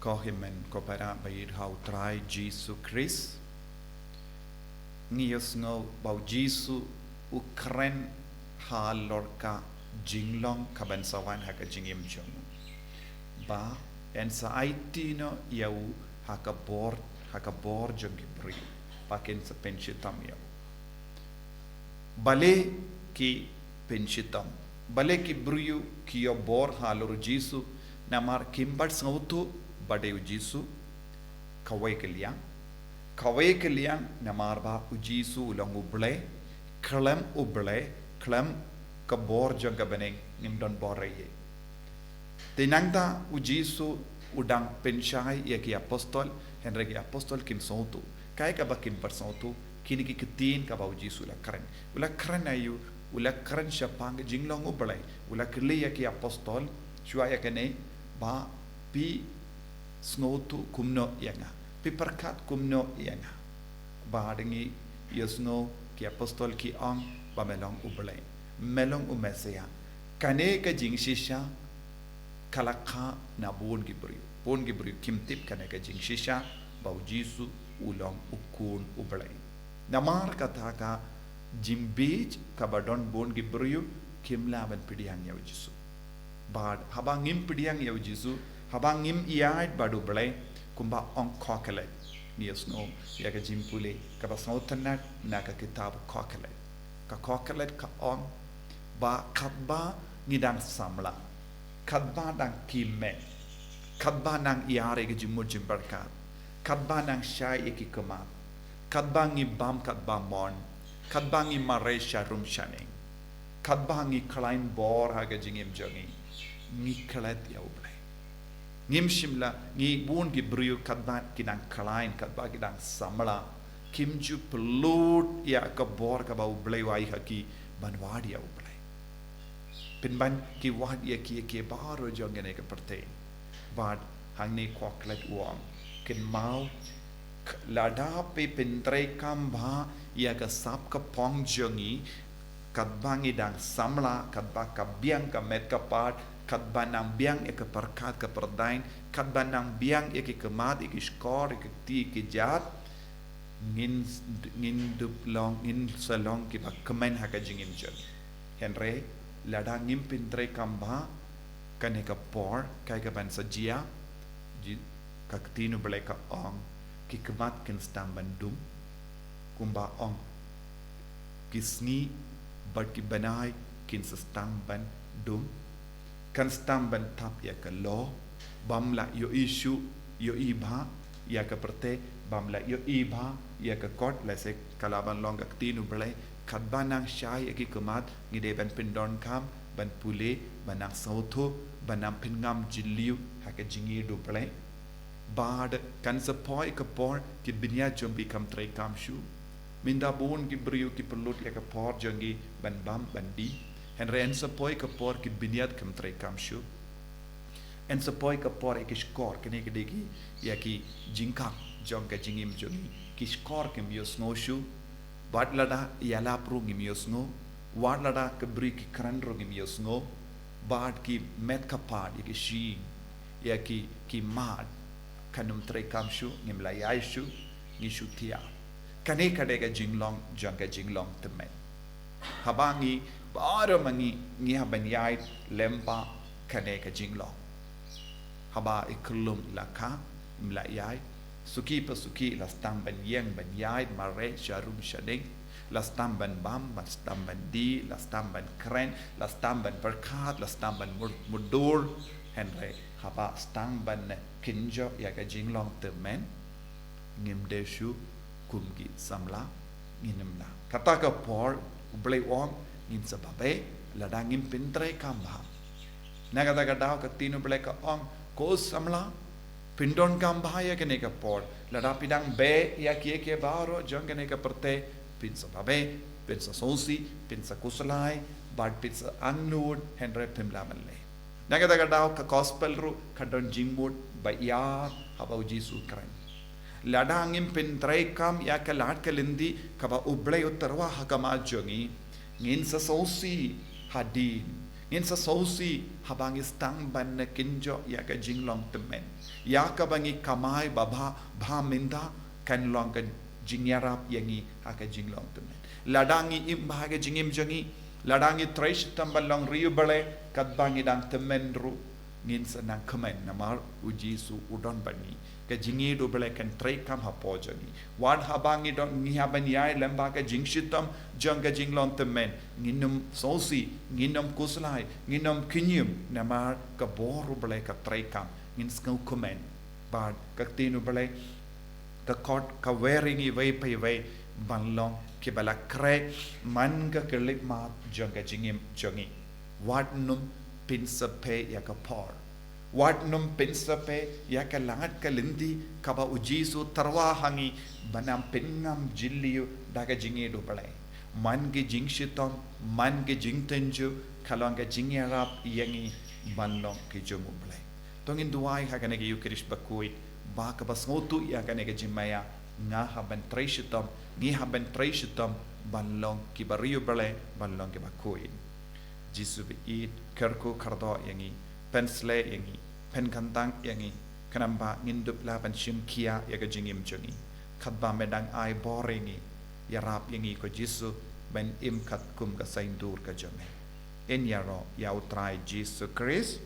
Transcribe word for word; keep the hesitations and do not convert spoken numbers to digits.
Ko hynmen ko para ba ïeit ha u Trai Jisu Khrist. Ngi ïohsngew ba u Jisu u kren halor ka jinglong kaban sa wan ha ka jingim jong u. Ba yn sa aiti noh ïa u ha ka bor, ha ka bor jong ki briew. Ba kin sa pynshitom ïa u. Balei ki pynshitom? Balei ki briew ki ïoh bor halor u Jisu? Namar kim pat sngewthuh ba dei u Jisu. Kawei ka liang. Kawei ka liang namar ba u Jisu u long u Blei, khlem u Blei, khlem ka bor jong ka bneng ngim don bor ei ei. Te nangta u Jisu u dang pynshai ïa ki apostol, hynrei ki apostol kim sngewthuh. Kaei kaba kim pat sngewthuh, kine ki ktien kaba u Jisu u la kren. U la kren aïu, u la kren shaphang ka jinglong u Blei. U la kylli ïa ki apostol, shuwa ïa kane, ba phi sngewthuh kumno ïa nga, phi pyrkhat kumno ïa nga. Bad ngi ïohsngew ki apostol ki ong ba me long u Blei, me long u Messiah. Kane ka jingshisha ka la kha na bun ki briew. Bun ki briew kim tip kane ka jingshisha ba u Jisu u long u Khun u Blei. Namar kata ka jingbieit kaba don, bun ki briew kim lah ban pdiang ïa u Jisu. Bad haba ngim pdiang ïa u Jisu, haba ngim ïaid bad u Blei, kumba ong Koheleth. Ngi ïohsngew ïa ka jingpule kaba sngewtynnat na ka kitab Koheleth. Ka Koheleth ka ong ba katba ngi dang samla, katba dang kiew met, katba nang ïar ïa ka jingmut jingpyrkhat, katba nang shai ïa ki khmat, katba ngi bam, katba mon, katba ngi mareh sharum shaneng, katba ngi khlaiñ bor ha ka jingim jong ngi, ngi klet ïa u Blei. Ngim shym la, ngi bun ki briew katba ki dang khlaiñ, katba ki dang samla, kim ju pynlut ïa ka bor kaba u Blei u ai ha ki ban wad ïa u Blei. Pynban ki wad ïa ki, ïa ki baroh jong kane ka pyrthei. Bad hangne Koheleth u ong, kynmaw, lada phi pyntreikam bha ïa ka sap ka phong jong ngi, katba ngi dang samla, katba ka biang ka met ka pat, katba nang biang ïa ka pyrkhat ka pyrdaiñ, katba nang biang ïa ki khmat, ïa ki shkor, ïa ki kti, ïa ki kjat, ngin, ngin dup long, ngin sa long kiba kmen ha ka jingim jong ngi. Hynrei lada ngim pyntreikam bha, kane ka por, kaei kaban sa jia, ji-, ka ktien u Blei ka ong, ki khmat kin sdang ban dum, kumba ong, ki sngi bad ki bnai kin sa sdang ban dum, kan sdang ban thap ïa ka lyoh, bym lah ïohi shuh, ïohi bha ïa ka pyrthei, bym lah ïohi bha ïa ka kot, lehse ka lah ban long ka ktien u Blei, katba nang shai ïa ki khmat, ngi dei ban pyndonkam, ban pule, ban nang sngewthuh, ban nang pynngam jylliew ha ka jingïeit u Blei. Bad kan sa poi ka por ki bniat jong phi kam treikam shuh. Mynta bun ki briew ki pynlut ïa ka por jong ki ban bam ban die. Hynrei yn sa poi ka por ki bniat kam treikam shuh. Yn sa poi ka por ïa ki shkor, kine ki dei ki, ïa ki jingkam jong ka jingim jong ngi. Ki shkor kim ïohsngew shuh. Wat lada ïalap ruh ngim ïohsngew, wat lada ki briew ki kren ruh ngim ïohsngew, bad ki met ka pat ïa ki shyieng, ïa ki, ki mat, kan ym treikam shuh, ngim lah ïaid shuh, ngi shu thiah. Kane ka dei ka jinglong jong ka jinglong tymmen. Haba ngi baroh ma ngi ngi hap ban ïaid lyngba kane ka jinglong. Haba i khyllung i la kha, im lah ïaid, suki pa suki la sdang ban ïeng ban ïaid mareh sharum shaneng, la sdang ban bam, la sdang ban die, la sdang ban kren, la sdang ban pyrkhat, la sdang ban mur-, mutdur. Hynrei haba sdang ban kynjoh ïa ka jinglong tymmen, ngim dei shuh kum ki samla, ngin ym nang. Kata ka por u Blei u ong, ngin sa babe lada ngim pyntreikam bha. Na kata ka daw ka ktien u Blei ka ong, ko samla, pyndonkam bha ïa kane ka por. Lada phi dang beh ïa kiei kiei baroh jong kane ka pyrthei, phin sa babe, phin sa sngewsih, phin sa khuslai, bad phin sa angnud, hynrei phim lah ban leh. Na kata ka daw ka gospel ruh ka don jingmut ba ïar haba u Jisu u kren. Lada ngim pyntreikam ïa ka lad ka lynti kaba u Blei u tyrwa ha khmat jong ngi, ngin sa sngewsih hadien, Ngin sa sngewsih haba ngi sdang ban kynjoh ïa ka jinglong tymmen. Ïa kaba ngi kamai ba bha, bha mynta kan long ka jingïarap ïa ngi ha ka jinglong tymmen. Lada ngi im bha ha ka jingim jong ngi, lada ngi trei shitom ban long ri U Blei katba ngi dang tymmen ruh, ngin sa nang kmen namar U Jisu u don bad ngi. Ka jingïeit U Blei kan treikam hapoh jong ngi. Wat haba ngi don, ngi hap ban ïai lem bad ka jingshitom jong ka jinglong tymmen, ngin ym sngewsih, ngin ym khuslai, ngin ym kñium namar ka bor U Blei ka treikam. Ngin sngewkmen bad ka ktien U Blei ka khot, ka wer ïa ngi iwei pa iwei ban long kiba la khreh man ka khyllipmat jong ka jingim jong ngi. Wat nym pynsyrphei ïa ka por. Wat nym pynsyrphei ïa ka lad ka lynti kaba U Jisu u tyrwa ha ngi ban ym pynngam jylliew da ka jingïeit U Blei. Man ki jingshitom, man ki jingtynjuh, ka long ka jingïarap ïa ngi ban long ki jong U Blei. To ngin duwai ha kane ka Ïukharist bakhuid, ba kaba sngewthuh ïa kane ka jingmaïa, nga hap ban trei shitom, ngi hap ban trei shitom ban long kiba ri U Blei, ban long kiba khuid. Jisu ba ïeit, kyrkhu kyrdoh ïa ngi, pynsleh ïa ngi, pynkyntang ïa ngi, khnang ba ngin dup lah ban shim khia ïa ka jingim jong ngi. Katba me dang ai bor ïa ngi, ïarap ïa ngi ko Jisu ban im katkum ka saiñdur ka jong me. Yn ïaroh ïa U Trai Jisu Khrist.